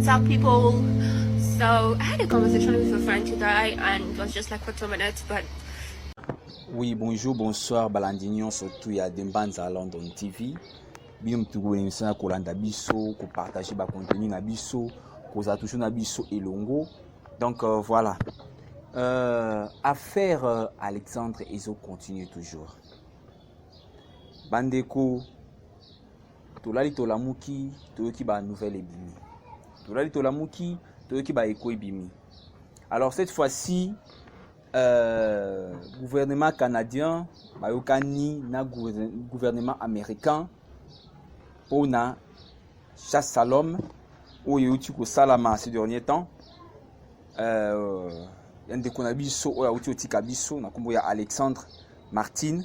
up, people? So I had a conversation with a friend today and it was just like for 2 minutes, but Oui, bonjour, bonsoir, balandi nyonso tu ya Dembanza London TV. Bino mutu boyemisana kolanda biso, kopartage bacontenu na biso, kozala toujours na biso elongo. Donc voilà. Affaire Alexandre ezo continue toujours. Bandeko, tolali tolamuki, toyoki ba nouvelle ebimi. Tolali tolamuki, toyoki ba eko ebimi. Alors cette fois-ci, gouvernement canadien bayokani na gouvernement américain mpona chasse à l'homme oyo euti kosalama ces derniers temps, ya ndeko na biso oyo auti kotika biso na nkombo ya Alexandre Martin.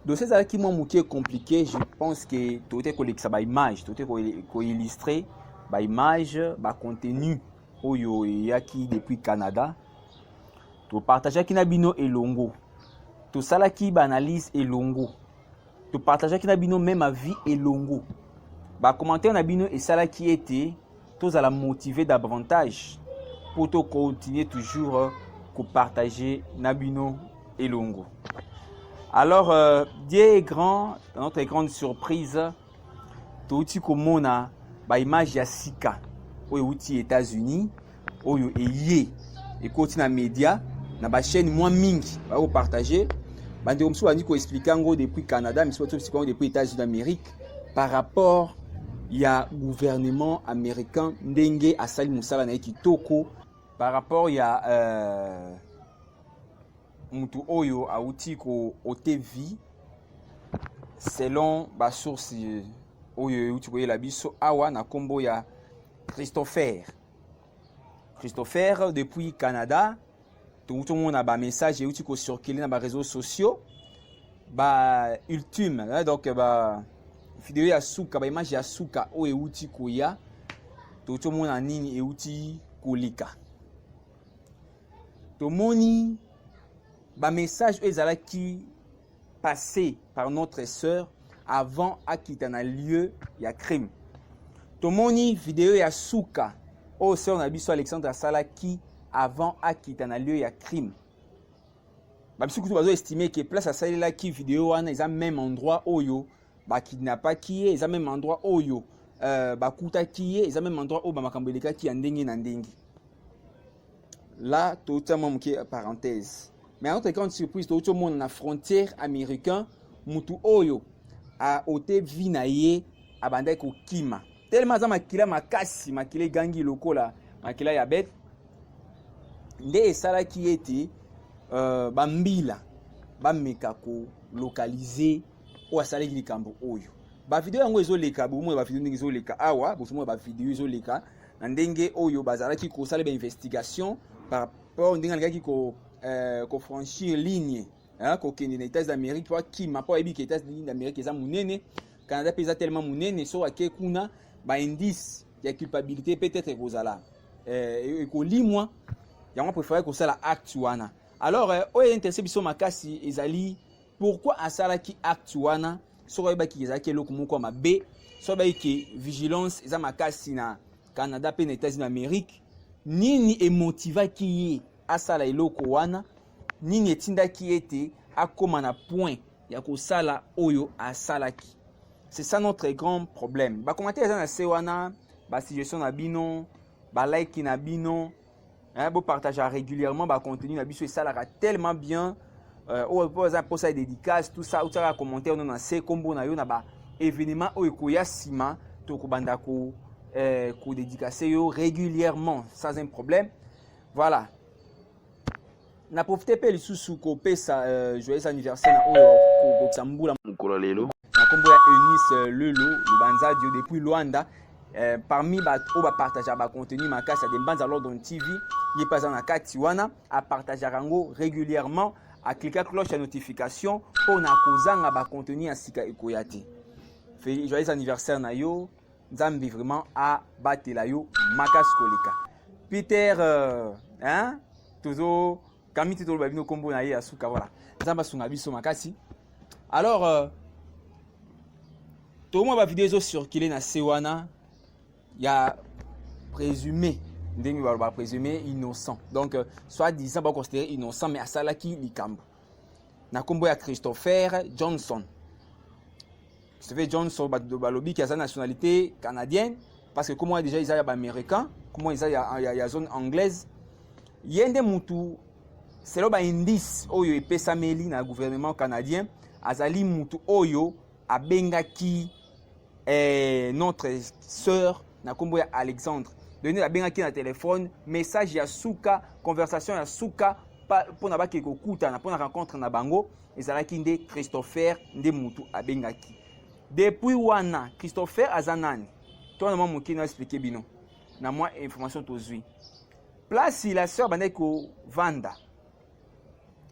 Dossier ezalaki mwa moke compliqué. Je pense que tote kolekisa baimage, tote koillustre baimage, bacontenu oyo eyaki depuis Canada. Topartageaki na bino elongo, tosalaki baanalyse elongo, topartageaki na bino même avis elongo. Bacommentaire na bino esalaki ete tozala motivé davantage pour tocontinue toujours kopartage na bino elongo. Alors Dieu est grand. Dans notre grande surprise, touti komona baimage ya sika oyo euti États-Unis, oyo eye ekoti na média, na bachaîne mwa mingi bakopartage. Bandeko mosusu bandi koexplike yango depuis Canada, misusu bandi koexplike yango depuis États-Unis d'Amérique, par rapport ya gouvernement américain, ndenge asali mosala na ye kitoko par rapport ya mutu oyo awuti ko-ôter vie, selon basource oyo euti koyela biso awa na nkombo ya Christopher. Christopher depuis Canada, touti omona bamessage euti kocircule na baréseaux sociaux, ba ultime, donc ba video ya suka, baimage ya suka oyo euti koya. Touti omona nini euti koleka. Tomoni bamessage oyo ezalaki passé par notre sœur avant akita na lieu ya crime. Tomoni video ya suka oyo sœur na biso Alexandre asalaki avant akita na lieu ya crime. Babiso kutu bazoestime ke place asalelaki video wana eza même endroit oyo bakidnapaki ye, eza même endroit oyo bakutaki ye, eza même endroit oyo bamakambo elekaki ya ndenge na ndenge. Là totia mwa moke parenthèse, mais à notre grande surprise, touti omona na frontière américain mutu oyo aôter vie na ye abandaki kokima, tellement aza makila makasi, makila egangi lokola makila ya bete. Nde esalaki ete bambila bameka kolokalize oyo asalaki likambo oyo. Bavideo yango ezoleka, bomona bavideo ndenge ezoleka awa, bozomona bavideo ezoleka na ndenge oyo bazalaki kosala bainvestigation par rapport ndenge alingaki kofranchir ligne, kokende na États d'Amérique mpo akima, mpo ayebi ke États-Unis d'Amérique eza monene, Canada mpe eza tellement monene. So ake kuna, baindice ya culpabilité peut-être ekozala ekolimwa. Yango préféré kosala acte wana. Alors oyo intéressé biso makasi ezali pourquoi asalaki acte wana soki ayebaki ezalaki eloko moko ya mabe, soki ayebaki ke vigilance eza makasi na Canada mpe na États-Unis d'Amérique. Nini emotivaki ye asala eloko wana? Nini etindaki ete akóma na point ya kosala oyo asalaki? C'est ça notre grand problème. Bacommentaire eza na se wana, basuggestion na bino, balike na bino, hein, bopartage régulièrement bacontenu na biso, esalaka tellement bien. Oyo mpo aza mposa ya dédicace, tout ça, otiaka commentaire no na se, nkombo na yo, na baévénement oyo ekoya nsima, tokobanda kodédicace yo régulièrement sans un problème. Voilà, na profite mpe lisusu kopesa joyeux anniversaire na oyo kokokisa mbula mokolo lelo na nkombo ya Eunice Lelo Lubanzadio depuis Luanda, parmi bato oyo bapartageaka bacontenu makasi ya Dembanza London TV. Ye mpe aza na kati wana, apartageaka yango régulièrement, aklika cloche ya notification mpona kozanga bacontenu ya sika ekoya te. Joyeux anniversaire na yo, Nzambe vraiment abatela yo makasi koleka. Peter, hein? Tozo kami te, toloba bino nkombo na ye ya suka. Voilà, Nzambe asunga biso makasi. Alors tomona bavideo ezocircule na se wana. Ya présumé, ndenge baloba présumé innocent, donc soit disant baconsidéré innocent, mais asalaki likambo na nkombo ya Christopher Johnson. Christopher Johnson, bato balobi ki aza nationalité canadienne, parce que comment déjà eza ya baaméricain, comment eza ya zone anglaise. Ye nde mutu, selon baindice oyo epesameli na gouvernement canadien, azali mutu oyo abengaki notre sœur na nkombo ya Alexandre. Donc nde abengaki na telefone, message ya suka, conversation ya suka mpona bakei kokutana mpona rencontre na bango, ezalaki nde Christopher nde mutu abengaki. Depuis wana, Christopher aza nani? To na mwa moke na expliquer bino na mwa information tozwi. Place la sœur bandaki kovanda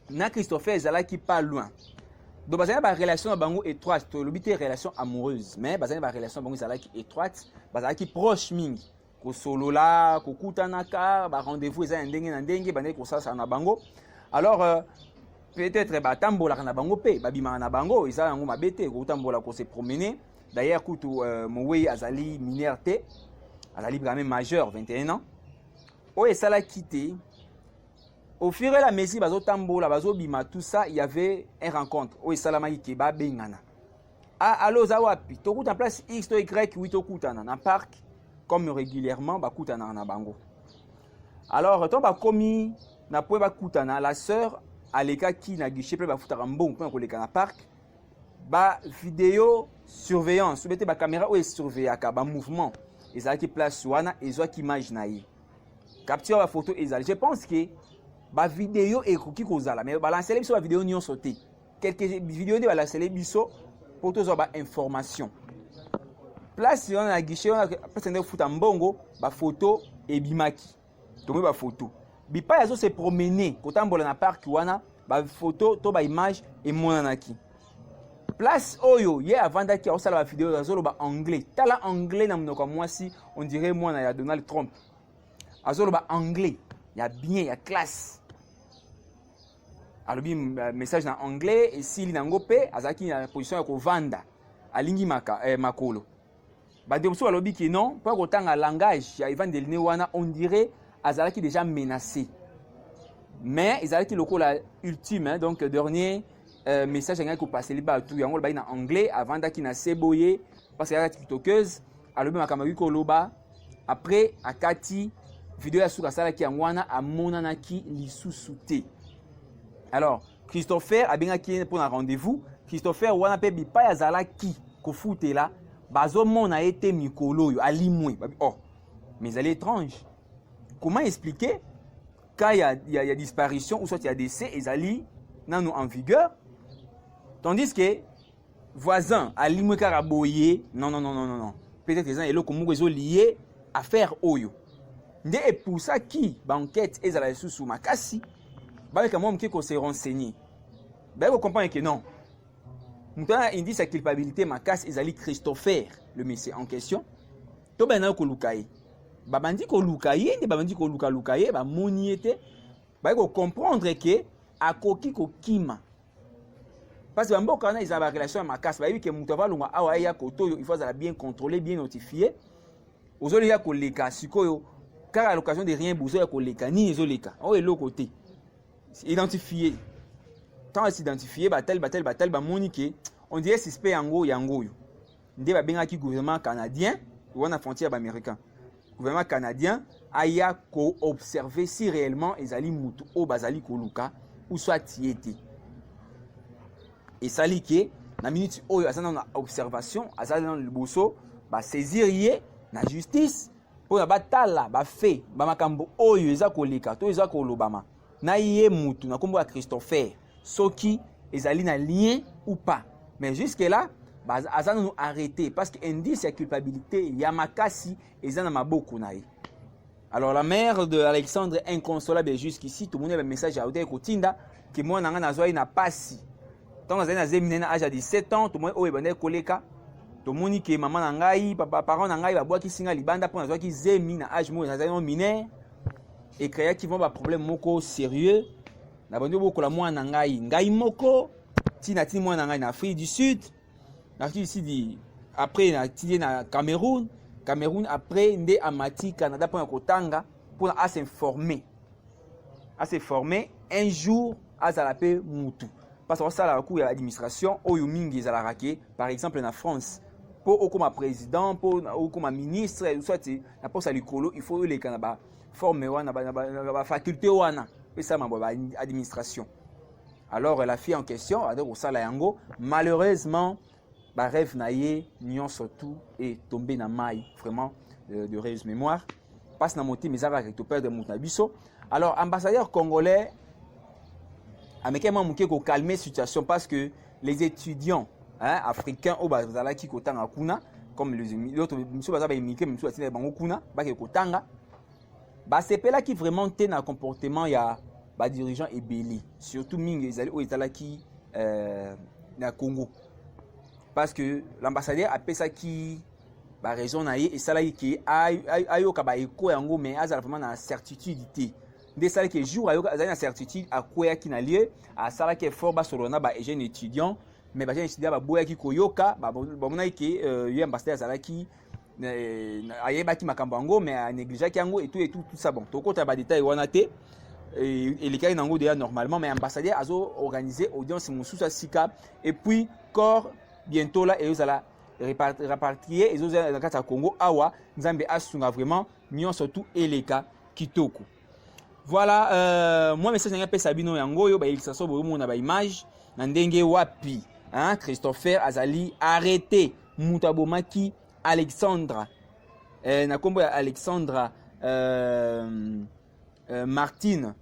na Christopher ezalaki pas loin, donc bazali na barelation na bango étroite. Tolobi te relation amoureuse, mais bazali na barelation na bango ezalaki étroite, bazalaki proche mingi, kosolola, kokutanaka, barendez-vous eza ya ndenge na ndenge bandaki kosalasala na bango. Alors peut-être batambolaka na bango mpe babimaka na bango, eza yango mabe te kotambola, kose promener. D'ailleurs kutu mowei azali mineur te, azali quand même majeur, 21 ans. Oyo esalaki te, au fur et à mesure bazotambola, bazobima, tout ça, il y avait un rencontre oyo esalamaki ke babengana. Ah, alo, oza wapi? Tokuta place X to Y. Oui, tokutana na parc comme régulièrement bakutanaka na bango. Alors ntango bakomi na point bakutana, la sœur alekaki na guichet mpe bafutaka mbongo mpona koleka na parc. Bavideo surveillance obe te, bacaméra oyo esurveillaka bamouvement ezalaki place wana, ezwaki image na ye, capture bafoto ezali. Je pense que bavideo ekoki kozala, mais balancele biso bavideo nyonso te, quelques video nde balancele biso mpo tozwa bainformation. Place wana na guichet wana, place nde kofuta mbongo, bafoto ebimaki, tomoni bafoto bipai azo se promener, kotambola na parc wana, bafoto to baimage emonanaki. Place oyo ye avandaki, aosala bavideo, azoloba anglais. Tala anglais na monoko ya mwasi, on dirait mwana ya Donald Trump. Azoloba anglais ya bien, ya classe. Alobi message na anglais, esili nango mpe azalaki na position ya kovanda, alingi makolo. Bandeko mosusu balobi ke non, mpo kotanga langage ya evandeli ne wana, on dirait azalaki déjà menacé, mais ezalaki lokola ultime, hein, donc dernier message alingaki kopaseli bato yango. Alobaki na anglais, avandaki na se boye parce que azalaki tiktokeuse. Alobi makambo akoki koloba, après akati video ya suka asalaki yango wana, amonanaki lisusu te. Alors Christopher abengaki ye mpona rendez-vous. Christopher wana mpe, bipai azalaki kofutela, bazomona ye te mikolo oyo, alimwe. Oh, mais ezali étrange, comment expliquer cas ya disparition ou soit ya décès ezali nanu en vigueur, tandis que voisin alimwe kaka boye? Non, non, non, non, non, non, peut-être eza eloko moko ezolier affaire oyo nde epusaki baenquête ezala lisusu makasi. Baleka mwa moke kose renseigner, baye kocomprendre ke non, moto wana, indice ya culpabilité makasi ezali Christopher, le monsieur en question. To bayandaki koluka ye, babandi koluka ye nde babandi kolukaluka ye, bamoni ye te. Baye kocomprendre ke akoki kokima, parce que bamboka wana ezala barelation ya makasi. Bayebi ke moto avalongwa awa eya kote oyo, il faut azala bien contrôlé, bien notifié. Ozolia koleka sikoyo kaka à l'occasion de rien, bozoya koleka, nini ezoleka oyo, eloko te identifié. Ntango asidentifie, batali, batali, batali, bamoni ke on dirait suspect yango, yango oyo. Nde babengaki gouvernement canadien wana, frontière ya baaméricain. Gouvernement canadien aya koobserve si réellement ezali mutu oyo bazali koluka ou soit ye te. Esali ke na minute oyo aza nano na observation, aza nano liboso basaisir ye na justice mpona batala bafe bamakambo oyo eza koleka to eza kolobama na ye mutu na nkombo ya Christopher, soki ezali na lien ou pas. Mais jusque là aza nanu arrêté, parce que indice ya culpabilité ya makasi eza na maboko na ye. Alors la mère de Alexandre, inconsolable jusqu'ici. Tomoni bamessage ya otaki kotinda ke mwana na ngai nazwaki na pasi ntango nazali na zemi na age ya 17 ans. Tomoni oyo ebandaki koleka, tomoni ke mama na ngai, parent na ngai babwakisi ngai libanda mpo nazwaki zemi na age moko nazali no mineur. Ecréaki vraiment baproblème moko sérieux. Nabandi obokola mwana na ngai ngai moko, ntina tini mwana na ngai na Afrique du Sud, na Afrique du Sud, après natindi ye na Cameroun. Cameroun, après nde amati Canada mpona kotanga, mpona as'informer, ase former un jour azala mpe mutu, parce que osalaka cours ya administration oyo mingi ezalaka ke, par exemple, na France, mpo okóma président, mpo okóma ministre, soit na poste ya likolo, il faut oleka na baforme wana, na bafaculté wana esalama ba administration. Alors la fille en question aza kosala yango. Malheureusement, barêve na ye nyonso tout etombe na mai. Vraiment, de heureuse mémoire. Mpasi na motema eza kaka toperdre moto na biso. Alors ambassadeur congolais ameki mwa moke kocalmer situation, parce que les étudiants, hein, africains oyo bazalaki kotanga kuna, comme l'autre misusu baza baimmigré, misusu batinda bango kuna bake kotanga, basepelaki vraiment te na comportement ya badirigeant ebele, surtout mingi ezali oyo ezalaki na Congo, parce que l'ambassadeur apesaki baraison na ye. Esalaki ke ayoka baeko yango, mais azala vraiment na certitude te. Nde esalaki jour ayoka, azali na certitude, akweyaki na lieu. Asalaki effort basolola na bajeune étudiant, mais bajeune étudiant baboyaki koyoka. Bamonaki ke ye ambassadeur azalaki, ayebaki makambo yango, mais anégligeaki yango et tout et tout, tout ça. Bon, tokota badetail wana te. Elekaki nango déjà normalement, mais ambassadeur azo organiser audience mosusu ya sika. Et puis corps bientôt là ezozala rapatrié, ezozala na kati ya Congo awa. Nzambe asunga vraiment, nyonso tu eleka kitoko. Voilà, mwa message nangai apesa bino yango oyo. Baillustration boyomona, baimage na ndenge wapi, hein? Christopher azali arrêté, moto abomaki Alexandra, na nkombo ya Alexandra Martine,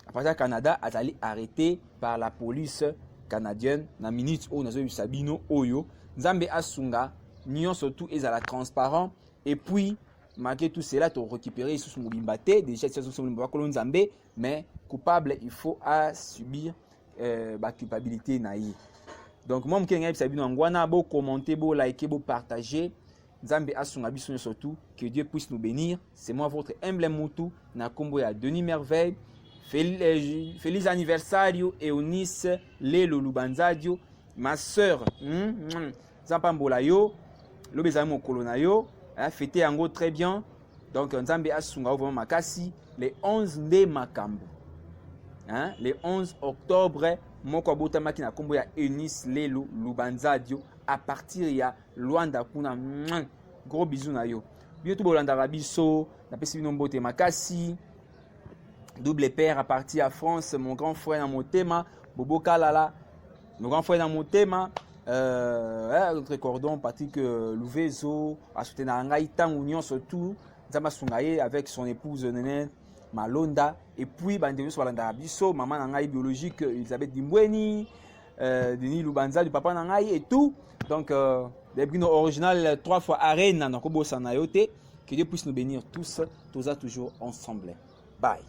à partir ya Canada, azali arrêté par la police canadienne na minute oyo nazoyebisa bino oyo. Nzambe asunga, nyonso tu ezala transparent. Et puis malgré tout cela, torécupérer lisusu mobimba te déjà, tia mobimba bakolo Nzambe, mais coupable, il faut asubir baculpabilité na ye. Donc mwa moke ngai yebisa bino yango wana. Bocommenter, bolike, bopartager. Nzambe asunga biso nyonso tout. Que Dieu puisse nous bénir. C'est moi, votre humble mutu, na nkombo ya Denis Merveille. Feliz anniversario Eunice Lelo Lubanzadio, ma sœur. Nzambe pambola yo. Lobi ezali mokolo na yo, fête yango très bien. Donc Nzambe asunga yo vraiment makasi. Le 11 nde makambo, hein? Le 11 octobre, moko abotamaki na nkombo ya Eunice Lelo Lubanzadio, à partir ya Lwanda kuna. Gros bisou na yo. Bino to bolandaka biso, napesi bino mbote makasi. Double père à partir ya France, mon grand frère na motema, Bobo Kalala, mon grand frère na motema, notre cordon Patrick Louvezo, asoutenaka ngai ntango nyonso tout. Nzambe asunga ye avec son épouse Nene Malonda. Et puis bandeko nyonso balandaka biso, mama na ngai biologique Elisabeth Dimbweni, Denis Lubanza du papa na ngai et tout. Donc bino original trois fois arena, nakobosana yo te. Que Dieu puisse nous bénir tous. Toza toujours ensemble. Bye.